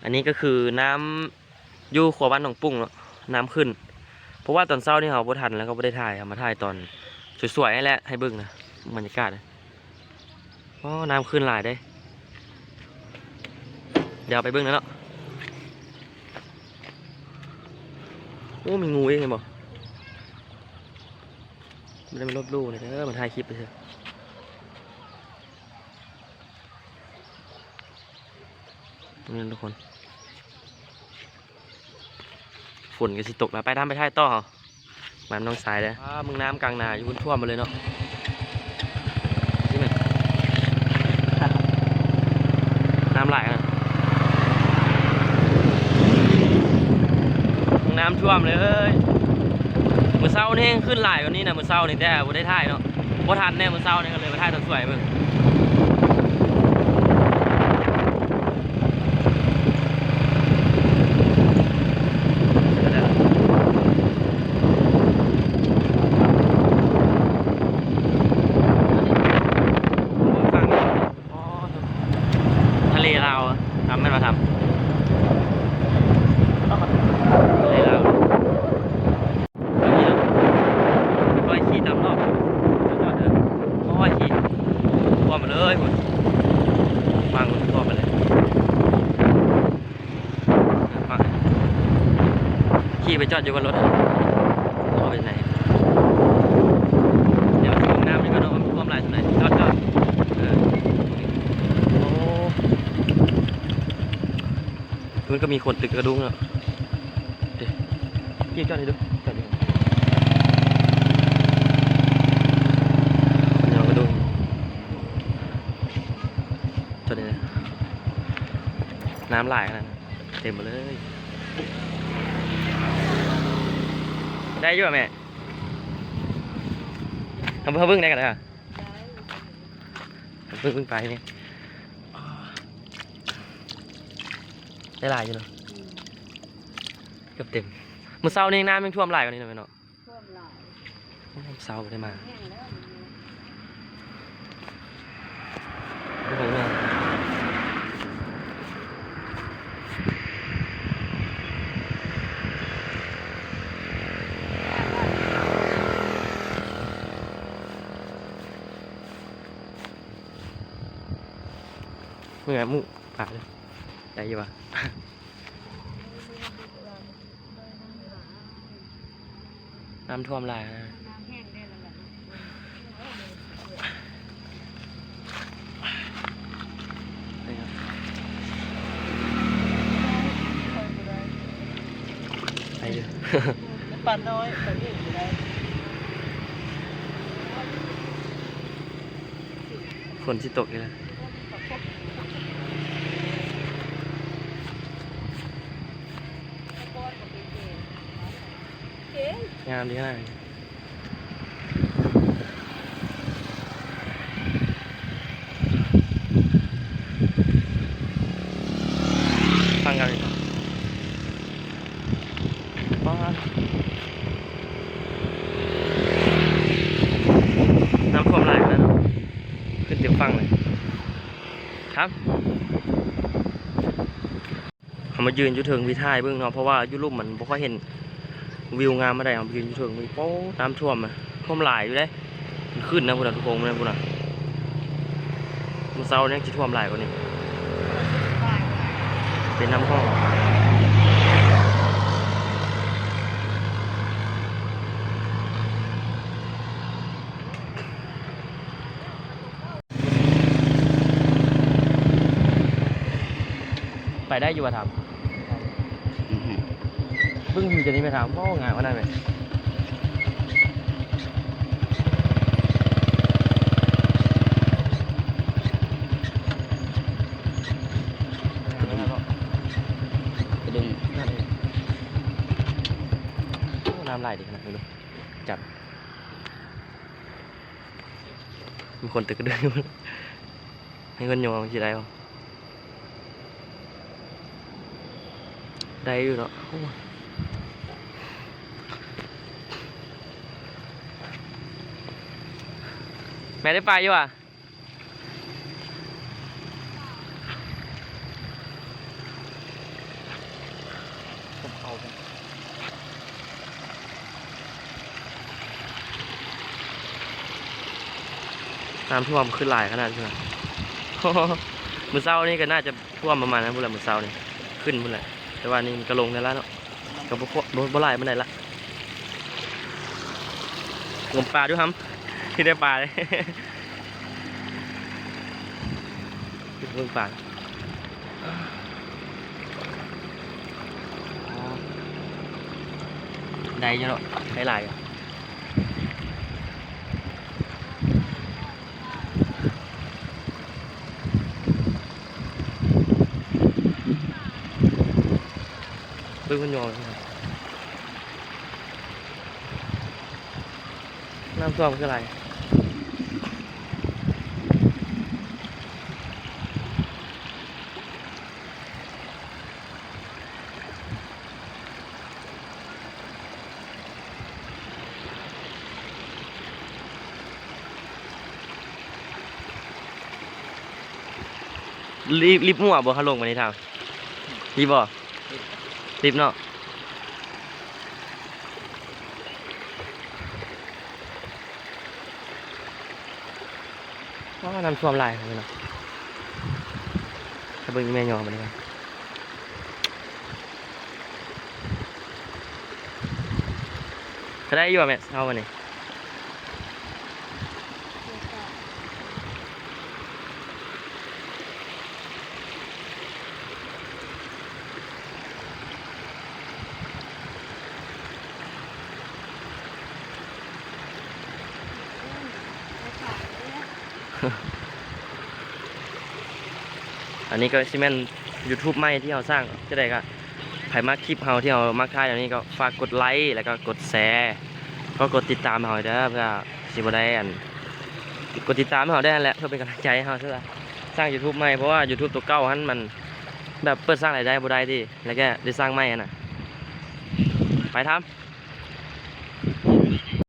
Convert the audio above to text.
ອັນນີ້ກໍຄືນ້ຳຢູ່ຂົວບ້ານໜອງປຸ້ງເນາະ ນ້ຳຂຶ້ນ ເພາະວ່າຕອນເຊົ້ານີ້ເຮົາບໍ່ທັນ ແລ້ວກໍບໍ່ໄດ້ຖ່າຍ ເຮົາມາຖ່າຍຕອນສວຍໆ ນີ້ແຫຼະ ໃຫ້ເບິ່ງນະ ບັນຍາກາດ. ອໍ ນ້ຳຂຶ້ນຫຼາຍເດ້ ດຽວໄປເບິ່ງນະເນາະ. ໂອ້ ມີງູອີກ ເຫັນບໍ່? ບໍ່ໄດ້ມາລົບຫຼູ່ເດີ ມາຖ່າຍຄລິບເຊີ ນີ້ທຸກຄົນ ຝົນກໍຊິຕົກແລ້ວ ໄປ ຕາມໄປຖ່າຍຕໍ່ເຮົາ ມານຳນ້ອງຊາຍເດີ. ອ້າ ເບິ່ງນ້ຳກາງນາຢູ່ພຸ້ນ ຖ້ວມໝົດເລີຍເນາະ ນີ້ແມ່ນ ນ້ຳຫຼາຍຂະໜາດ ນ້ຳຖ້ວມເລີຍ. ມື້ເຊົ້ານີ້ແຮງຂຶ້ນຫຼາຍກວ່ານີ້ນະ ມື້ເຊົ້ານີ້ ແຕ່ບໍ່ໄດ້ຖ່າຍເນາະ ບໍ່ທັນແນ່ ມື້ເຊົ້ານີ້ກໍເລີຍມາຖ່າຍຕອນສວຍໃຫ້ເບິ່ງ. ທະເລລາວ ທຳແມ່ນວ່າທຳ ທະເລລາວ ເບິ່ງນີ້ເນາະ ຂ້ອຍຂີ່ຕາມນອກ ຈອດເດີ ໂອ້ຍ ຂີ່ ຖ້ວມໄປເລີຍພຸ້ນ ຟັງ ຖ້ວມໄປເລີຍ ຟັງ ຂີ່ໄປຈອດຢູ່ກັບລົດ ເອົາໄປໃສ ດຽວເບິ່ງນ້ຳນີ້ກ່ອນເນາະ ມັນຖ້ວມຫຼາຍສ່ຳໃດ ຈອດ ຈອດ ເອີ ໂອ້ ມັນກໍມີຄົນຕຶກກະດຸງເນາະ ເດ້ ເກັບຈອດໃຫ້ດູ ຈອດຢູ່ ເອົາກະດຸງ ຈອດນີ້ນະ ນ້ຳຫຼາຍຂະໜາດນັ້ນ ເຕັມໝົດເລີຍ ໄດ້ຢູ່ບໍ່ແມ່? ເຮົາ ເຮົາເບິ່ງໄດ້ກັນເດີ ເບິ່ງ ເບິ່ງໄປນີ້ ໄດ້ຫຼາຍຢູ່ເນາະ ອືມ ເກືອບເຕັມ ມື້ເຊົ້ານີ້ນ້ຳຍັງຖ້ວມຫຼາຍກວ່ານີ້ນະແມ່ເນາະ ຖ້ວມຫຼາຍ ໂອ້ ເຊົ້າບໍ່ໄດ້ມາ ແຫ້ງແລ້ວ ເມື່ອໝູ່ປາເດີ ໄດ້ຢູ່ຫວາ? ນ້ຳຖ້ວມຫຼາຍນະ ນ້ຳແຫ້ງແດ່ແລ້ວແຫຼະ ໄດ້ຢູ່ ປານ້ອຍ ປາເອກກໍໄດ້. ຝົນຊິຕົກອີກແລ້ວ ງາມດີຂະໜາດ ຟັງກັນ ປາດ ນ້ຳຖ້ວມຫຼາຍຂະໜາດ ຂຶ້ນເຕັມຝັ່ງເລີຍ ຄັບ ເຮົາມາຢືນຢູ່ເທິງວິວຖ່າຍເບິ່ງເນາະ ເພາະວ່າຢູ່ລຸ່ມມັນບໍ່ຄ່ອຍເຫັນວິວງາມປານໃດ ເຮົາມາຢືນຢູ່ເທິງເບິ່ງ ໂອ້ ນ້ຳຖ້ວມ ຖ້ວມຫຼາຍຢູ່ເດ້ ມັນຂຶ້ນນະ ພຸ້ນນະ ທຸກຄົນ ພຸ້ນນະ ມື້ເຊົ້າຍັງຊິຖ້ວມຫຼາຍກວ່ານີ້ ເປັນນ້ຳຫ້ອງ ໄປໄດ້ຢູ່ບໍ່ ຖາມ ອືຮຶ ເບິ່ງວິວຈາກນີ້ໄປ ຖາມ ໂອ້ ງາມຂະໜາດແມ່ນ ກະເດັນ ໂອ້ ນ້ຳຫຼາຍດີຂະໜາດ ເບິ່ງດູ ຈັບ ມີຄົນຕຶກກະເດືອນຢູ່ ໃຫ້ເພິ່ນຍົງເອົາຊິໄດ້ບໍ່? ໄດ້ຢູ່ເນາະ ໂອ້ຍ ແມ່ໄດ້ປາຢູ່ຫວາ? ເຂົ້າ ນ້ຳຖ້ວມຂຶ້ນຫຼາຍຂະໜາດນັ້ນ. ມື້ເຊົ້ານີ້ກໍໜ້າຈະຖ້ວມປະມານນັ້ນພຸ້ນແຫຼະ ມື້ເຊົ້ານີ້ຂຶ້ນພຸ້ນແຫຼະ ແຕ່ວ່ານີ້ມັນກໍລົງໄດ້ລະເນາະ ກໍບໍ່ ບໍ່ ບໍ່ຫຼາຍປານໃດລະ. ງົມປາດູຫຳ ທີ່ໄດ້ປາເດ້ ເບິ່ງປາ ອໍ ໄດ້ຢູ່ເນາະ ໄດ້ຫຼາຍຢູ່. ເບິ່ງມັນຍ້ອນ ນ້ຳຖ້ວມຄືຫຼາຍ. ລິບ ລິບມົ້ວບໍ່ ເຮົາລົງມານີ້ທາງ ລິບບໍ່? ລິບເນາະ. ອໍ ນ້ຳຖ້ວມຫຼາຍເນາະ ຖ້າເບິ່ງອີ່ແມ່ຍໍບັດນີ້ ກໍໄດ້ຢູ່ແມ່ເຮົາບັດນີ້. ອັນນີ້ກໍຊິແມ່ນຢູທູບໃໝ່ທີ່ເຮົາສ້າງ ຈັ່ງໃດກໍໃຜມັກຄລິບເຮົາທີ່ເຮົາມັກຖ່າຍແນວນີ້ກໍຝາກກົດໄລ ແລ້ວກໍກົດແຊ ກໍກົດຕິດຕາມເຮົາເດີ ເພື່ອຊິບໍ່ໄດ້ອັນ ກົດຕິດຕາມເຮົາໄດ້ຫັ້ນແຫຼະ ເພື່ອເປັນກຳລັງໃຈໃຫ້ເຮົາ ເພາະວ່າສ້າງຢູທູບໃໝ່ ເພາະວ່າຢູທູບໂຕເກົ່າຫັ້ນມັນແບບເປີດສ້າງລາຍໄດ້ບໍ່ໄດ້ຕິ ແລ້ວກໍໄດ້ສ້າງໃໝ່ຫັ້ນນະ ໄປທຳ.